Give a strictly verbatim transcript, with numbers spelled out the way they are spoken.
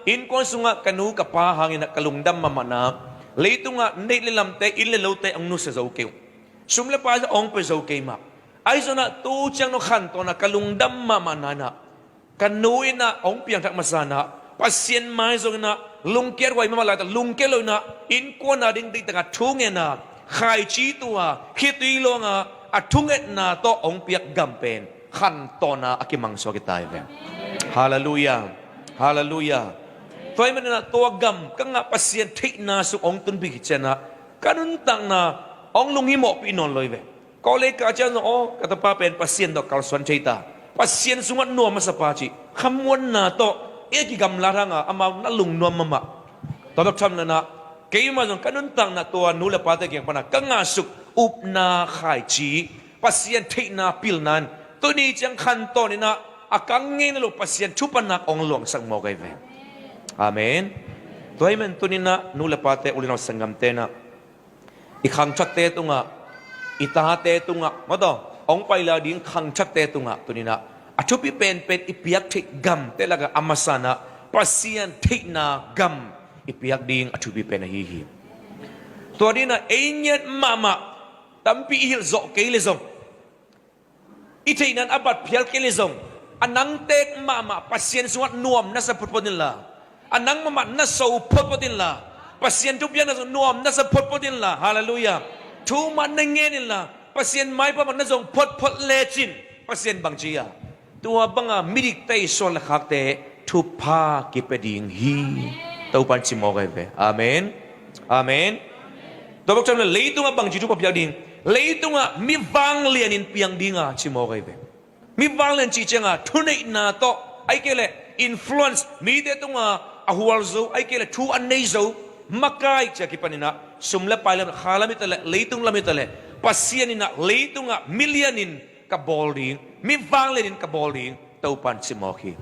Innkuan sungah ka nu ka pa hangin ah ka lungdam mahmahna, leitungah neih le lamte, inn le lote hong nusia zo kei uh. Sum le pai hong pia zo kei mah. Ahi zongin ah tu ciang nong khantawn ah ka lungdam mahmahna in ah, ka nu in ah hong piangthak masa in ah, Pasian mai zongin ah lungkiat huai mahmah laitak lungkiat lo in ah, innkuan a ding deihtak a thungen a, khaici tua, khitui luang a, a thungetna tawh hong piak gam pen khantawn a a kimangsuak hi ta hi ve. Halleluiah. Halleluiah. Tua ahih manin ah tua gam ka ngah Pasian theihna sung hong tunpih khit ciangin ah ka nuntakna hong lunghimawhpih nawn lo hi ve. College kah ciang zong, aw, ka tapa pen Pasian tawh kalsuan thei ta, Pasian sungah nuam masa pa cih khamuanna tawh i kigamlat hang a, amau na lungnuam mahmah. Tua bek tham lo in ah keimah zong ka nuntakna tua nu le pate kiang pan a ka ngahsuk upna khaici, Pasian theihna pilna in tuni ciang khantawn in ah a kang ngeina lo Pasian thupha nak hong luangsak mawk ahi ve. Amen. Tua ahih manin tuni in ah nu le pate, u le nau sanggamte in ah, i khangthakte tungah, i tate tungah, maw taw, hong pai lai ding khangthakte tungah tuni in ah a thupi penpen i piak theih gamte lakah a masa in ah Pasian theihna gam i piak ding a thupi pen ahi hi. Tua dingin ah ei ngiat mahmah, tampi i hilh zawh kei le zong, i theihna in a bat phial kei le zong, a nang tek mahmah Pasian sungah nuam na sa photphot inla, a nang mahmah na so photphot inla, Pasian thupiakna sung nuam na sa photphot inla, halleluiah, thu mah na ngen inla, Pasian maipha mah na zong photphot lecin Pasian bangci a, tua banga midikte i suan le khakte thupha kipia ding hi. Topa in ci mawk ahi ve. Amen. Amen. Tua bek tham lo in leitungah bangci thupha piak ding, leitungah mi vanglian in piang ding a ci mawk ahi ve. Mi vanglian cih ciangah thuneihna tawh, ahih kei leh influence, mite tungah a hual zo, ahih kei leh thu a nei zo, makai ci a kipan in ah sum le pai lam, kha lam hi ta leh, leitung lam hi ta leh, Pasian in ah leitungah mi lian in ka bawl ding, mi vanglian in ka bawl ding, Topa in ci mawk hi.